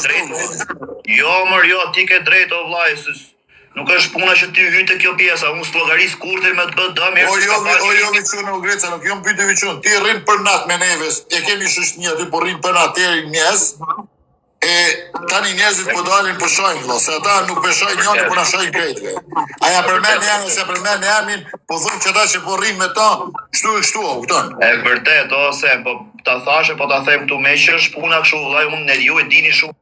drejt. Jo, mër, jo, ti ke drejt o vllai, se nuk është puna që ti hyn te kjo pjesa, unë s'llogaris kurrë me të bë dëm, O jo, o jo, mi çun, o Greca, nuk jom pyetje mi çun. Ti rrin për natë me neve, e kemi shoqni aty, po rrin për natë deri në E tani njerëzit po dalin po shajnë vëlla, se ata nuk po shajnë njërin, po na shajnë krejtve. A ja përmend emrin, s'e përmend emrin, po thonë që ata që po rrinë me ta, kështu e kështu, o kupton? E vërtet, o se, po ta thashë, po ta them këtu me që është puna kështu vëllai, unë ne ju e dini shumë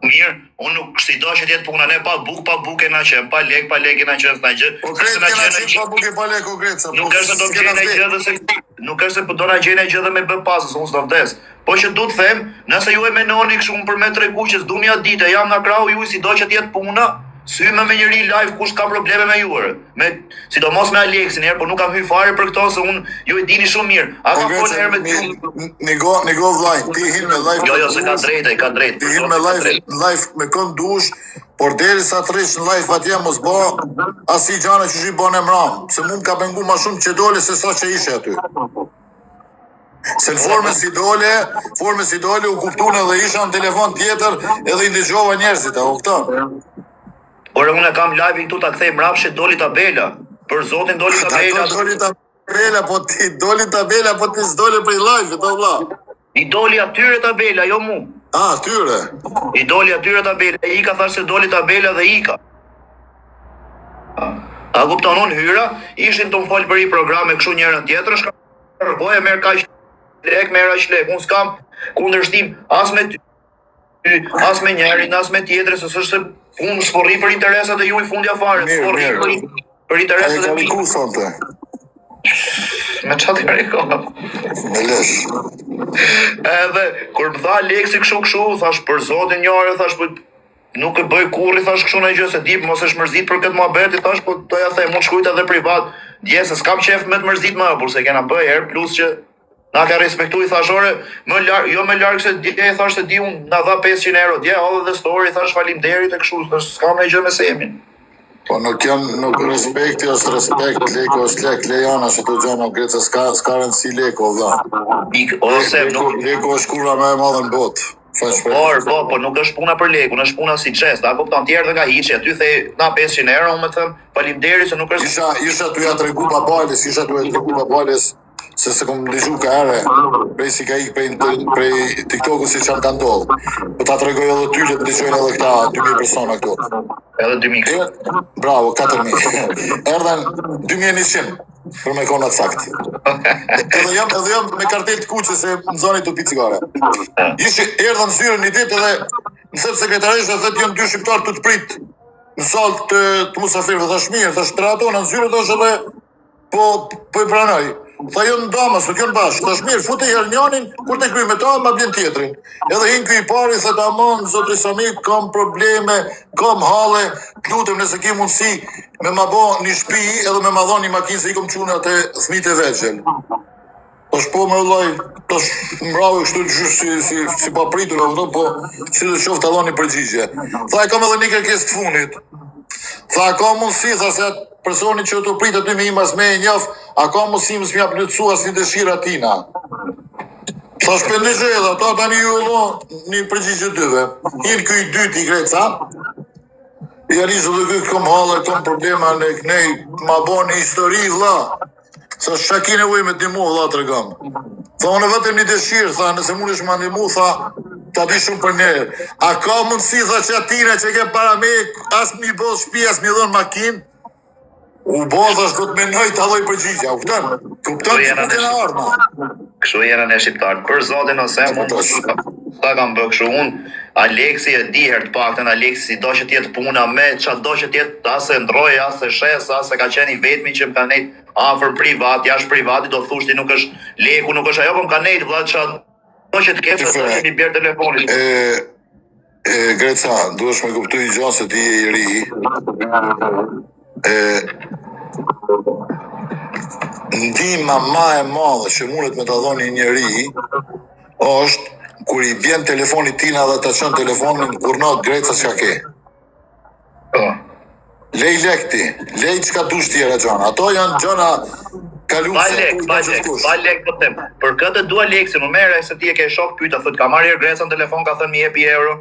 mirë, unë nuk sido që të jetë puna, ne pa buk, pa bukë kena qenë, pa lek, pa lek kena qenë, s'na gjë. Po krejt kena qenë pa bukë pa lek, o Greca, po nuk është se do të gjejnë gjë dhe se nuk është se po do na gjejnë gjë dhe me bë pasës, unë s'do vdes. Po që du të them, nëse ju e menoni kështu unë për me tregu që s'du m'ja ditë, jam nga krahu juaj sido që të jetë puna, s'hyj më me njeri live kush ka probleme me ju, me sidomos me Aleksin, herë, po nuk kam hy fare për këto se unë ju e dini shumë mirë. A ka fol herë me ty? Nigo, nigo vllai, ti hin me live. Jo, jo, se ka drejtë, ka drejtë. Ti hin me live, live me kënd dush, por derisa të rrish në live atje mos bë asi gjana që i bën mram, se mu m'ka pengu më shumë që dole se sa që ishe aty. Se në formën si dole, formën si dole, u kuptun edhe isha në telefon tjetër edhe i ndëgjova njerëzit, a kupton? Ore unë e kam live-in këtu ta kthej mbrapsht doli tabela. Për zotin doli tabela. Doli tabela, po ti doli tabela, po ti s'dole prej live, do vlla. I doli atyre tabela, jo mu. A, atyre. I doli atyre tabela, ika thash se doli tabela dhe ika. A kupton unë hyra, ishin tu më fol për i programe kështu njëra tjetrën, shka kërkoj e merr kaq lek, merr aq lek. Unë s'kam kundërshtim as me ty, as me njërin, as me tjetrin, se s'është se unë s'po rri për interesat e juaj fundja fare, s'po rri për, për interesat e mi. Ku sonte? Me ça të kariko? Me lesh. Edhe, kur më tha Aleksi kështu kështu, thash për zotin njëre, thash po Nuk e bëj kurrë i thash kështu ndonjë gjë se di mos është mërzit për këtë muhabet i thash po do ja them unë shkrujta edhe privat dje se s'kam qef me të mërzit më por se kena bë herë plus që na ka respektu i thash ore më larg jo më larg se dje i thash se di unë na dha 500 euro dje hodha dhe story i thash faleminderit e kështu thash s'kam ndonjë gjë me Semin Po nuk janë, nuk respekti është respekt, leku është lek, le janë ato gjana, Greca s'ka, s'ka rëndësi leku, o vlla. Ik, ose leku, nuk... Leku është kurva më e madhe në botë. Por, po, po nuk është puna për lekun, është puna si gjest, a kupton ti erdhe nga hiçi, aty the na 500 euro, unë më them faleminderit se nuk është Isha isha tu ja tregu babales, isha tu ja tregu babales se s'e kom dëgju ka herë, prej si ka ik prej, prej TikToku si ça m'ka ndodhë. Po ta tregoj edhe ty, le të dëgjojnë edhe këta 2000 persona këtu. Edhe 2000 këtu. Bravo, 4000. Erdhen 2100 për me konë të sakt. Edhe jam, edhe jam me kartel të kuqe se më zoni tu pi cigare. Ishi, erdhën në zyrën një ditë edhe më thotë sekretarisha thotë janë dy shqiptarë tu të prit në sallë të, të musafirëve, thash mirë, thash të ato në zyrë, thash edhe Po, po i pranoj. Tha jo në dama, s'u janë bashkë. Thash mirë, fute herë njonin, kur të kryj me ta, ma bjen tjetrin. Edhe hin ky i pari, thotë aman, zotri Sami, kam probleme, kam halle, të lutem nëse ke mundësi me ma bo një shtëpi edhe me ma dhon një makinë se i kom çu atë fëmijët e vegjël. Tash po më vllai, tash mbrave kështu gjysh si si si pa pritur, apo po si do të qoftë ta dhoni përgjigje. Tha e kam edhe një kërkesë të fundit. Tha ka mundësi, tha se atë personi që të prit aty me i mas me e njof, a ka mundësi mos m'ja plotësu asnjë dëshirë atina. Thash po ndëgjoj edhe ata tani ju dho një përgjigje dyve. Hin ky i dyti Greca. Ja nisë dhe ky kom halle, kom problema në knej, ma bon një histori vlla. Tha çka ki nevojë me të ndihmu, vlla tregom. Tha unë vetëm një dëshirë, tha, nëse mundesh ma ndihmu, tha, ta di shumë për nder. A ka mundësi, tha, që atina që ke para me, as mi bo shpi, as mi dhon makinë? U bo, thash, do të menoj ta dhoj përgjigja, u kupton? Kupton që ku kena ardhë, ma? Kështu jena ne shqiptarët. Për zotin ose unë sa kam bë kështu unë Aleksi e di herë të paktën Aleksi si do që të jetë puna me ça do që të jetë as e ndroj as e shes as e ka qenë i vetmi që më ka nejt afër privat jashtë privati do thush ti nuk është leku nuk është ajo po më ka nejt vlla ça do që të kesh atë që mi bjer telefonit E, e Greca, duhesh me kuptu një gjë se ti je i ri. E, ndihma ma e madhe që mundet me ta dhënë një njeri është kur i bjen telefoni tina dhe ta çon telefonin urdhno Greca çka ke. Po. Lej lek ti, lej çka dush tjera gjana. Ato janë gjana. Pa Kaluse, lek, ku i pa bën lek, gjithkush. pa lek po them. Për këtë dua Aleksin, më merre se ti e ke shok pyeta, thotë ka marrë herë Greca në telefon, ka thënë mi jepi euro.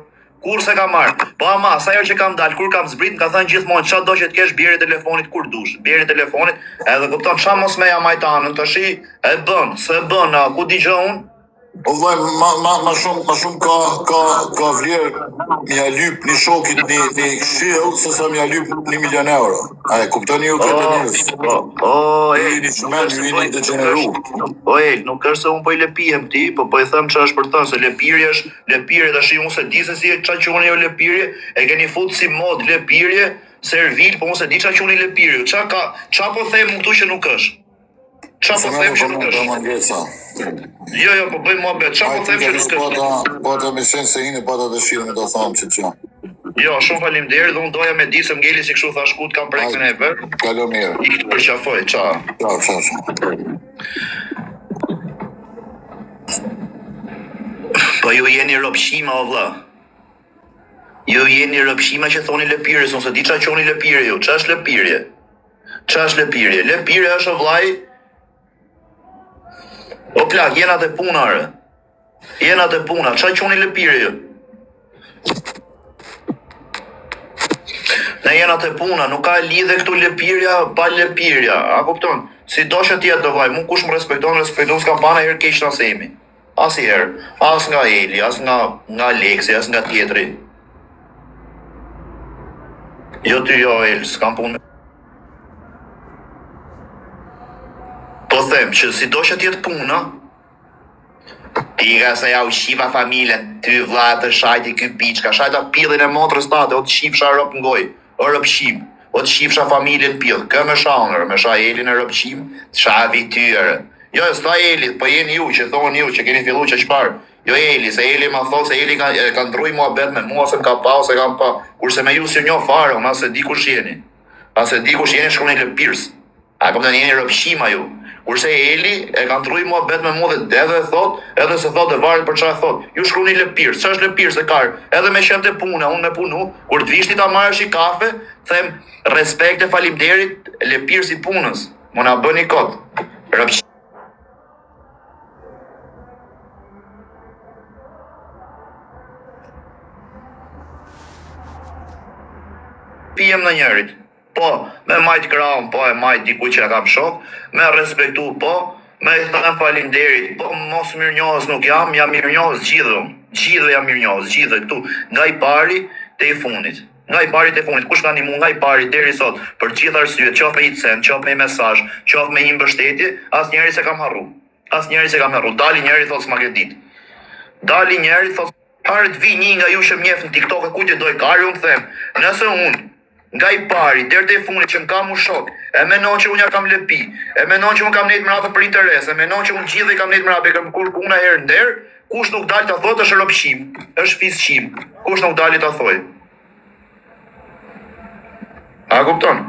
Kur se ka marr? Po ama, sa herë që kam dal, kur kam zbrit, më ka thënë gjithmonë çfarë do që të kesh bjeri telefonit kur dush. Bjeri telefonit, edhe kupton ça mos me ja majt anën, tashi e bën, se bën, a ku di gjë unë? O vllai, ma ma ma shumë ma shumë ka ka ka vlerë me ja lyp një shokit një një këshill se sa me ja lyp një milion euro. A e kuptoni ju këtë O, njerëz? o, o, Ju ej, jeni nuk çmend, është ju se jeni po nuk degeneru. është, o ej, nuk është se unë po i lepihem ti, po po i them çfarë është për të thënë se lepirje është lepirje tash unë se di se si e ç'a quani ju lepirje, e keni fut si mod lepirje, servil, po unë se di ç'a quani lepirje. Ç'a ka, ç'a po them unë këtu që nuk është? Qa po Se them më që po nuk më është? mangesa. Jo, jo, po bëj muhabet. Qa Ai po them ti që ka nuk është? pata pata me qenë se hini pata dëshirë me të thonë që që. Jo, shumë faleminderit dhe unë doja me di se ngeli si kështu thash ku të kam Ai prekën e ver. kalo mirë. I këtë përqafoj, qa. Ciao, ciao, ciao. Po ju jeni ropshima o vlla. Ju jeni ropshima që thoni lëpirjes, unë se di qa qoni lëpirje ju. Qa është lëpirje? Qa është lëpirje? Lëpirje është o vllai, o plak, jena te puna re. Jena te puna, qa qoni lëpirje ju? Ne jena te puna, nuk ka lidhje këtu lëpirja pa lëpirja, a kupton? Si do që t'jetë do vllai, mu kush më respekton, respekton, s'kam pa herë keq na semi. Asnjëherë, as nga Eli, as nga nga Aleksi, as nga tjetri. Jo ty jo El, s'kam punë. Po them që si do që t'jetë puna, ti ka se ja u qiva familjen, ty vlla të shajti ky biçka, shajta pillin e motrës tate, o të qifsha rop ngoj, o rop qim, o të qifsha familjen pill, kë me sha unë, me sha Elin e rop qim, të shavi tyre. Jo, s'tha Eli, po jeni ju që thoni ju që keni fillu që çfarë. Jo Eli, se Eli ma thot se Eli ka e ka ndrruj muhabet me mua se më ka pa ose kam pa. Kurse me ju s'ju njoh fare, unë as e di kush jeni. As e di kush jeni, shkruani lëpirs. A kupton jeni ropshima ju. Kurse Eli e ka ndrruj muhabet me mua dhe edhe e thot, edhe se thot e varet për çfarë thot. Ju shkruani lëpirs, çfarë është lëpirs e kar? Edhe me qenë te puna, unë me punu, kur të vish ti ta marrësh i kafe, them respekte, faleminderit, lëpirs i punës. Mo na bëni kot. Ropsh pijem në njërit. Po, me majt krahun, po e majt diku që e kam shok, me respektu, po, me i thënë faleminderit, po mos mirënjohës nuk jam, jam mirënjohës gjithëve unë. Gjithëve jam mirënjohës, gjithëve këtu, nga i pari te i fundit. Nga i pari te fundit, kush ka ndihmu nga i pari deri sot, për të gjitha arsyet, qoftë me një cent, qoftë me një mesazh, qoftë me një mbështetje, asnjëri se kam harru. Asnjëri se kam harru. Dali njëri thotë s'ma ke ditë. Dali njëri thotë Hare të vi një nga ju që më njeh në TikTok e kujt e doj kari, unë them, nëse unë nga i pari deri te fundit që më ka mu shok, e menon që unë ja kam lëpi, e menon që unë kam nejt mrapa për interes, e menon që unë gjithë i kam nejt mrapa, e kam kërku unë herë nder, kush nuk dal ta thotë është ropqim, është fisqim, kush nuk dali ta thoj. A kupton?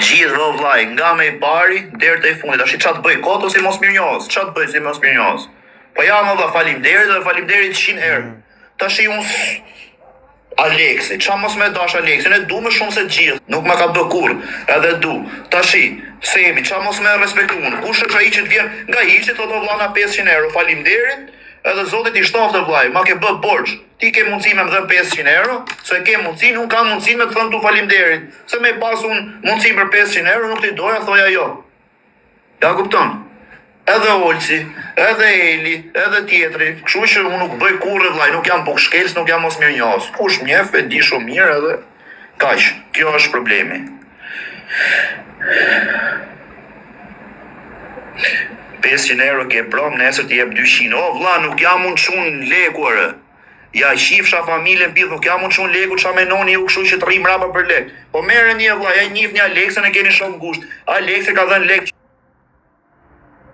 Gjithë o vllai, nga me i pari deri te i fundit. Tash ç'a të bëj kot ose mos mirënjohës? Ç'a të bëj si mos mirënjohës? Po jam o vlla, faleminderit dhe faleminderit 100 herë. Tash unë s- Aleksi, qa mos me dash Aleksin, e du më shumë se të gjithë, nuk më ka bë kurrë, edhe du. Tashi, Semi, qa mos me respektu unë, kush është ai që të vjen nga hiçi, thotë o vlla na 500 euro, faleminderit, edhe Zoti t'i shtoftë vllai, ma ke bë borxh. Ti ke mundësi me më dhënë 500 euro, se ke mundësi, unë kam mundësi me të thënë tu faleminderit. Se me pas unë mundësi për 500 euro, nuk t'i doja, thoja jo. Ja kupton? Edhe Olsi, edhe Eli, edhe tjetri, kështu që unë nuk bëj kurrë vllai, nuk jam bukshkelës, nuk jam mos mirënjohës. Kush më njeh e di shumë mirë edhe kaq. Kjo është problemi. 500 euro ke prom, nesër t'i jep 200. O vlla, nuk jam unë çun leku ore. Ja qifsha familjen pidh, nuk jam unë çun leku, ça menoni ju kështu që të rri mbrapa për lek. Po merreni e vlla, ja njihni Aleksin e keni shok ngusht. Aleksi ka dhënë lek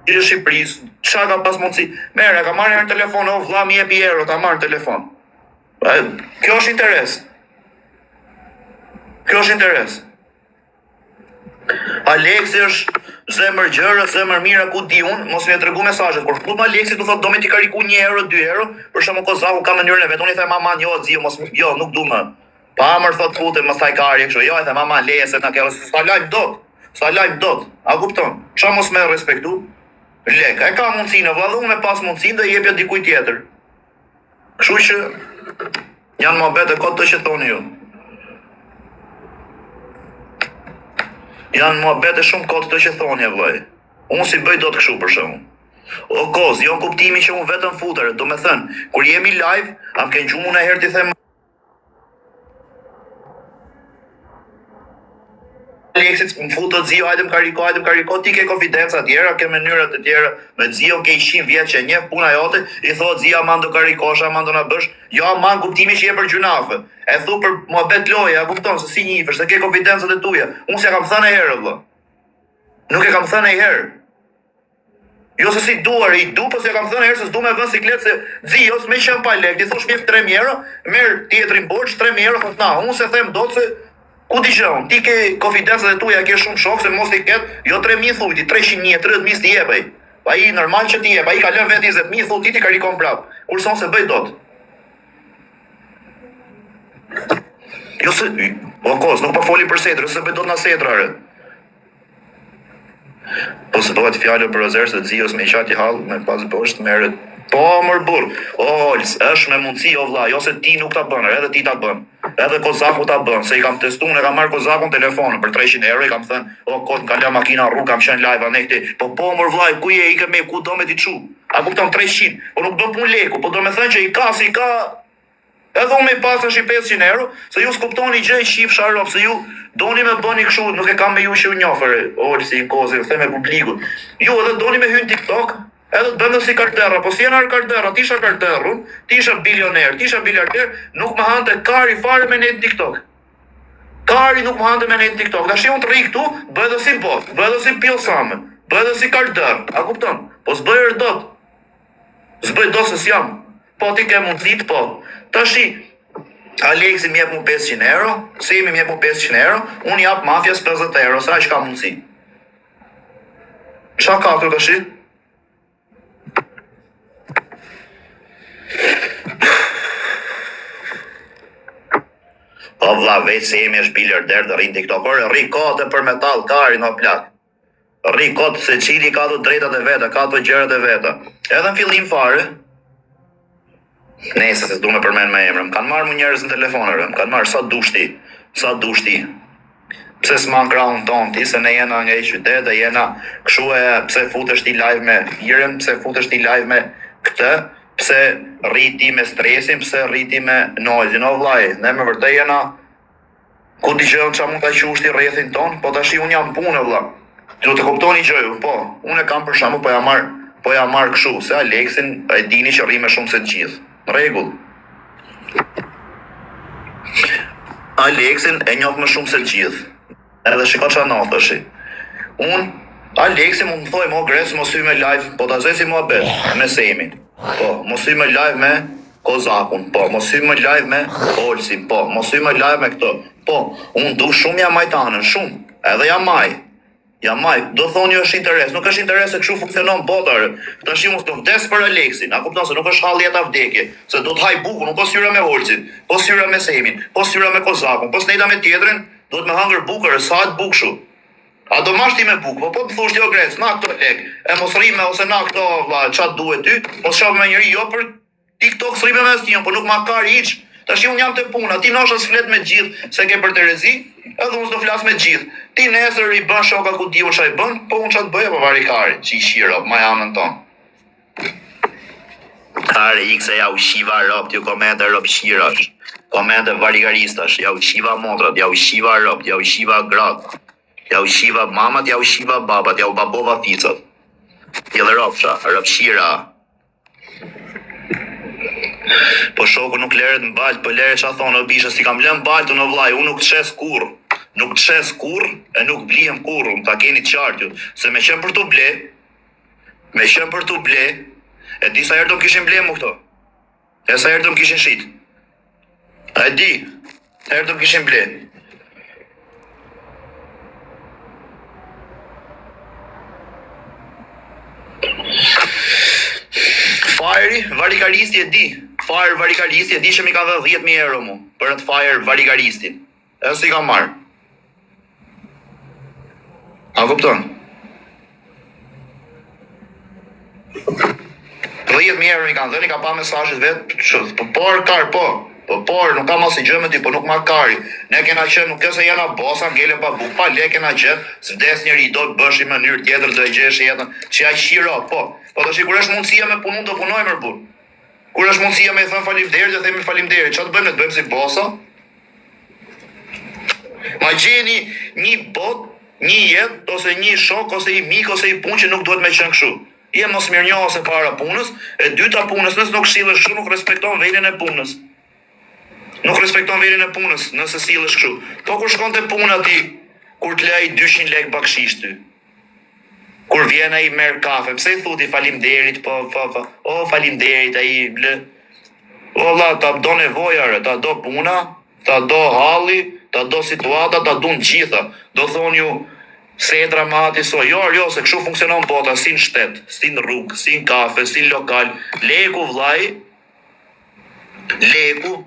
gjithë Shqipërisë, ça ka pas mundësi. Merre, ka marrë herë në telefon, o vlla më jepi euro, ta marr në telefon. E, Kjo është interes. Kjo është interes. Aleksi është zemër gjërë, zemër mira, ku di unë, mos më tregu mesazhet. Kur fut Aleksi tu thot do me t'i kariku 1 euro, 2 euro, për shembull Kozaku ka mënyrën e vet, unë i them aman, jo ziu, mos jo, nuk du më. Pa mër thot futem, mos thaj karje kështu. Jo, e them aman, leje se na ke, s'ta lajm dot. S'ta lajmë dot, a kupton? Ça mos me respektu? Lek, e ka mundësinë, vlla dhe unë me pas mundësinë do i jepja dikujt tjetër. Kështu që janë muhabete kot të që thoni ju. Janë muhabete shumë kot të që thoni e vllai. Unë s'i bëj dot kështu për shembull. O koz, jo në kuptimin që unë vetëm futer, do me thënë, kur jemi live, a më ke ngju mu herë t'i them Aleksit, më fut të Zio, hajde më kariko, hajde më kariko, ti ke konfidenca tjera, ke mënyra të tjera, me Zio ke 100 vjet që e njeh puna jote, i thot Zio aman do karikosh, aman do na bësh, jo aman kuptimi që je për gjynafe, e thu për muhabet loje, a kupton se si njifesh, se ke konfidencat e tuja, unë s'ja kam thënë herë, vëlla. Nuk e kam thënë herë. Jo se si duar, i du, po s'ja kam thënë herë se s'du me vënë siklet se Zios me qenë pa lek, ti thosh më jep 3000 euro, merr tjetrin borxh 3000 euro, thot na, unë se them dot se ku di gjë unë, ti ke konfidencat e tuaja, ke shumë shok se mos i ket, jo 3000 thuj ti, 300.000, 30000 s'ti jep ai. Ai normal që ti jep, ai ka lënë vetë 20000, thu ti ti karikon prap. Kurse unë se bëj dot. Jo se, o kos, nuk po foli për sedrë, se bëj dot na sedra, re. Po se bëhet fjalë për Ozer se Zios me qati hall me pas borxh merret. Po mor burr, o Ols, është me mundësi o vlla, jo se ti nuk ta bën, edhe ti ta bën. Edhe Kozaku ta bën, se i kam testu, unë e kam marrë Kozakun telefonën për 300 euro, i kam thënë, o kot, më ka lënë makina në rrugë, kam qenë live anë këtej. Po po mor vlla, ku je, ikë me ku do me t'i çu. A kupton 300? Po nuk bën punë leku, po do me thënë që i ka si ka Edhe unë me i pas tash i 500 euro, se ju s'kuptoni gjë i qifsha rob, se ju doni me bëni kështu, nuk e kam me ju që ju njoh, ore, Olsi, Kozi, them me publikun. Ju edhe doni me hy në TikTok, edhe të bëni si karterra, po si janë karterra, ti isha karterr unë, ti isha bilioner, ti isha biliarder, nuk më hante kari fare me nejt në TikTok. Kari nuk më hante me nejt në TikTok. Tash unë të rri këtu, bëj edhe si bot, bëj edhe si pjosame, bëj edhe si karterr, a kupton? Po s'bëj dot. S'bëj dot se s'jam. Po ti ke mundësit, po. Tashi, Aleksi më jep mu 500 euro, Semi më jep mu 500 euro, unë jap mafias 50 euro, sa aq ka mundësi. Qa ka këtu tashi? Po vlla, veç Semi është biliarder dhe rrin TikTok, ore, rri kot e për metal, kari në plak. Rri kot secili ka të drejtat e veta, ka të gjërat e veta. Edhe në fillim fare, Nëse se s'du me përmend me emër, më kanë marrë mu njerëz në telefon, ore, më kanë marrë sa dush ti, sa dush ti. Pse s'ma në krahun ton ti, se ne jena nga i qytet e jena kështu e pse futesh ti live me Firen, pse futesh ti live me këtë, pse rri ti me stresin, pse rri ti me noizin, o vllai, ne me vërtet jena Ku di gjë ça mund ta quash ti rrethin ton, po tashi unë jam punë vlla. Ju të kuptoni gjë ju, po, unë e kam për shembull po ja marr, po ja marr kështu, se Aleksin e dini që rri më shumë se të gjithë. Në rregull. Aleksin e njoh më shumë se të gjithë. Edhe shiko çfarë ndodh tashi. Unë Aleksi mund të thoj mo Grec mos hy me live, po ta zë si muhabet me Semin. Po, mos hy me live me Kozakun, po, mos hy më live me Olsin, po, mos hy më live me këto. Po, unë du shumë ja majt anën, shumë. Edhe ja maj. Ja maj, do thoni është interes, nuk është interes se kështu funksionon bota. re. Tash unë s'do vdes për Aleksin, a kupton se nuk është hall jeta vdekje, se do të haj bukun, nuk po syra me Olsin, po syra me Semin, po syra me Kozakun, po snejta me tjetrin, duhet me hangër bukë, re, sa të bukë kështu. A do mash ti me bukë, po po të thosh ti o Grec, na këto lek, e mos rri me ose na këto vlla, ça duhet ty, mos shoh me njeri jo për TikTok s'rri me asnjë, po nuk ma kar hiç. Tash unë jam te puna, ti ndoshta s'flet me të gjithë se ke për terezi, edhe unë s'do flas me të gjithë. Ti nesër i bën shoka ku di unë ç'a i bën, po unë ç'a të bëj apo vari kari, çi qiro, maj anën ton. Kare ik se ja u qiva robt, ju komente rob qirash, komente varigaristash, ja u qiva motrat, ja u qiva robt, ja u qiva gratë, ja u qiva mamat, ja u qiva babat, ja u babova ficat. Jellë robsha, rob qira. Po shoku nuk leret në balt, po lere ça thonë o bisha, si kam lënë baltën o vllai, unë nuk të shes kurrë. Nuk të shes kurrë e nuk blihem kurrë, unë ta keni të qartë ju, se me qenë për t'u ble, me qenë për t'u ble, e di sa herë do më kishin ble mu këto. E sa herë do më kishin shit. A e di, sa herë do më kishin ble. Fajri, varikaristi e di. Fajr varikaristi e di që mi ka dhënë 10.000 euro mu për atë fajr varikaristin. E si kam marrë. A kupton? 10.000 euro i kanë dhënë, i ka pa mesazhet vetë, që, po por kar, po. Po por, nuk kam asnjë gjë me ty, po nuk ma kari. Ne kena qenë, nuk është se jena bosa, ngelem pa bukë, pa lekë kena qenë, s'vdes njeri, do të bësh në mënyrë tjetër, do e gjesh jetën. Që ja qiro, po. Po tash kur është mundësia me punu, do punojmë mër burr. Kur është mundësia me i thënë faleminderit, do themi faleminderit. Çfarë të bëjmë ne? Të bëjmë si bosa? Ma gjeni një botë, një jetë ose një shok ose një mik ose një punë që nuk duhet me qenë kështu. Je mosmirënjohës e para punës, e dyta punës, nëse nuk sillesh kështu nuk respekton vendin e punës. Nuk respekton vendin e punës nëse sillesh kështu. Po kur shkon te puna ti, kur të lë ai 200 lekë bakshish ty. Kur vjen ai merr kafe, pse i thu ti faleminderit, po po po. O faleminderit ai lë. O vlla, ta do nevoja, re, ta do puna, ta do halli, ta do situata, ta duan gjitha. Do thonë ju sedra më ati so, jo, jo, se kështu funksionon bota, si në shtet, si në rrugë, si në kafe, si në lokal. Leku vllai, leku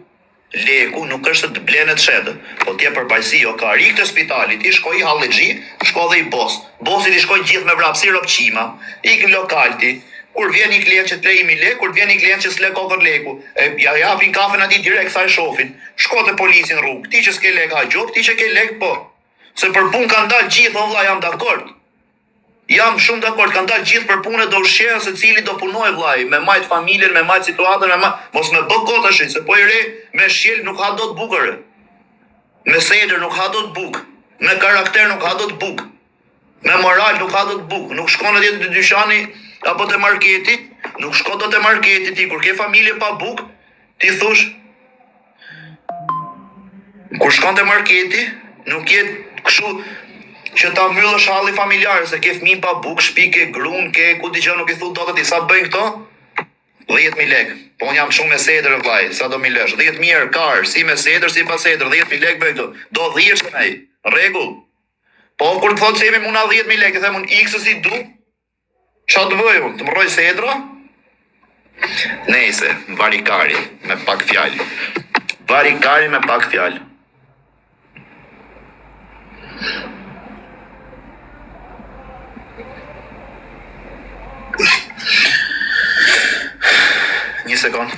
Leku nuk është se të blen e të shet, po të jep përparësi, o kar ik te spitali, ti shko i hallexhi, shko dhe i bos, bosit i shkojnë gjithë me vrap si ropqima, ik në lokal ti, kur vjen një klient që të le 1000 lekë, kur të vjen një klient që s'le kokërr leku, e ja japin kafen atij direkt sa e shofin, shko te polici në rrugë, ti që s'ke lekë ha gjobë, ti që ke lekë po. Se për punë kanë dalë gjithë o vlla jam dakord. Jam shumë dakord, kanë dalë gjithë për punë do ushqehen secili do punojë vllai, me majt familjen, me majt situatën, me majt, mos me bë kot tash, se po i re me shqelm nuk ha dot bukë re. Me sedër nuk ha dot bukë, me karakter nuk ha dot bukë. Me moral nuk ha dot bukë, nuk shkon atje te dyqani apo te marketi, nuk shkon dot te marketi ti kur ke familje pa bukë, ti thush Kur shkon te marketi, nuk je kështu që ta mbyllësh halli familjar, se ke fëmijë pa bukë, shtëpi ke grun, ke ku di gjë nuk i thu dot atij sa bëjnë këto? 10000 lekë. Po unë jam shumë me sedër vllai, sa do mi lësh? 10000 euro kar, si me sedër, si pa sedër, 10000 lekë bëjnë këto. Do 10 ai. Rregull. Po kur të thotë se jemi muna 10000 lekë, them unë x si du, Ça të bëj unë, të më rroj sedra? Nejse, vari kari, me pak fjalë. Vari kari me pak fjalë. Një sekond.